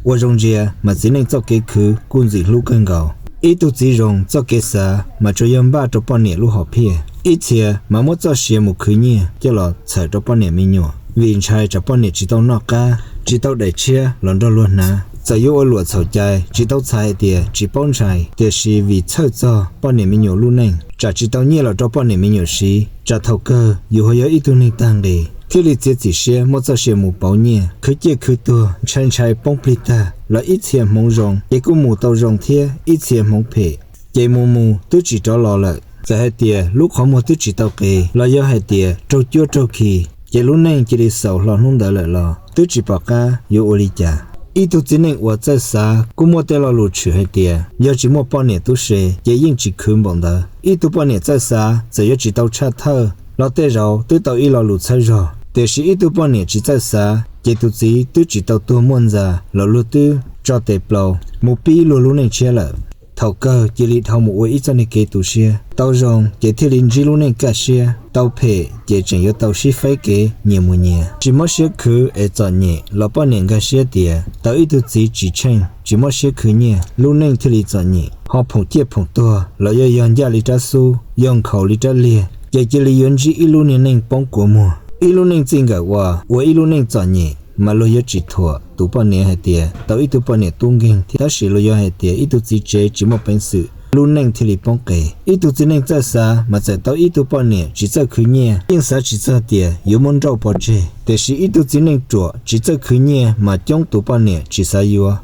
Ua zoo ntsia mas txiv neej txoj kev khwv kuj ntxim hlub kawg nkaus. Ib tug txiv zoo txoj kev xav mas tsuas yog npaj rau poj niam lub hom phiaj, ib txhia mas muab txoj sia mus khwv nyiaj coj los txhawm rau poj niam me nyuam, vim ntshai tsam poj niam tsis tau noj qab, tsis tau daim tshiab los nrog luag hnav. Txawm yuav ua luam txhaum cai, tsis tau txhais hais tias tsis paub ntshai, tiam sis vim txhawj txog poj niam me nyuam lub neej, tsam tsis tau nyiaj los rau poj niam me nyuam siv, tsam thaum kawg yus ho yog ib tug neeg tag nqis, thiaj li txiav txim siab muab txoj sia mus pauv nyiaj, khwv ciaj khwv tuag, ntshai ntshai poob plig tag los ib txhia hmoov zoo ces kuj mus tau zoo thiab ib txhia hmoov phem ces mus mus twb tsis rov los lawm. Txawm hais tias lub qhov muag twb tsis tau qe los yog hais tias raug cuab raug khi ces lub neej cia li xaus hlo hnub ntawd lawm los twb tsis pom qab yuav ua li cas. Ib tug txiv neej uas txawj xav kuj muaj tej lo lus tshwm hais tias yog tsis muaj poj niam tub se ces yeej tsis khwv npaum ntawd. Ib tug poj niam txawj xav txawm yuav tsis tau tshaj thawj los tej zaum twb tau ib lo lus txhawb zog, tiam sis ib tug poj niam tsis txawj xav ces tus txiv twb tsis tau tuag muaj ntxa los luag twb tso tes plaus mus pib luag lub neej tshiab lawm. Thaum kawg cia li dhau mus ua ib txoj niag kev tu siab, tau zoo ces thiaj li ntsib lub neej kaj siab, tau phem ces tseem yuav tau sib faib kev nyias mus nyias. Tsis mob siab khwv es txom nyem los poj niam nkag siab tias tau ib tug txiv tsis tsheej, tsis mob siab khwv nyiaj, lub neej thiaj li txom nyem. Ho phoom ciaj phoom tuag los yog yog ncaj li rab xub, yog nkhaus li rab liag, ces cia li yuav ntsib ib lub niag neej poob kua muag. Ib lub neej txij nkawm uas ua ib lub neej txom nyem mas luag yuav tsis thuam tus poj niam hais tias tau ib tug poj niam tub nkeeg thiab, tab sis luag yuav hais tias ib tug txiv tsev tsis muaj peev xwm, lub neej thiaj li poob qes. Ib tug txiv neej txawj xav mas txawm tau ib tug poj niam tsis txawj khwv nyiaj, yeej xav tsis txog tias yuav muab nrauj pov tseg, tiam sis ib tug txiv neej ruam tsis txawj khwv nyiaj mas coob tus poj niam tsis xav yuav.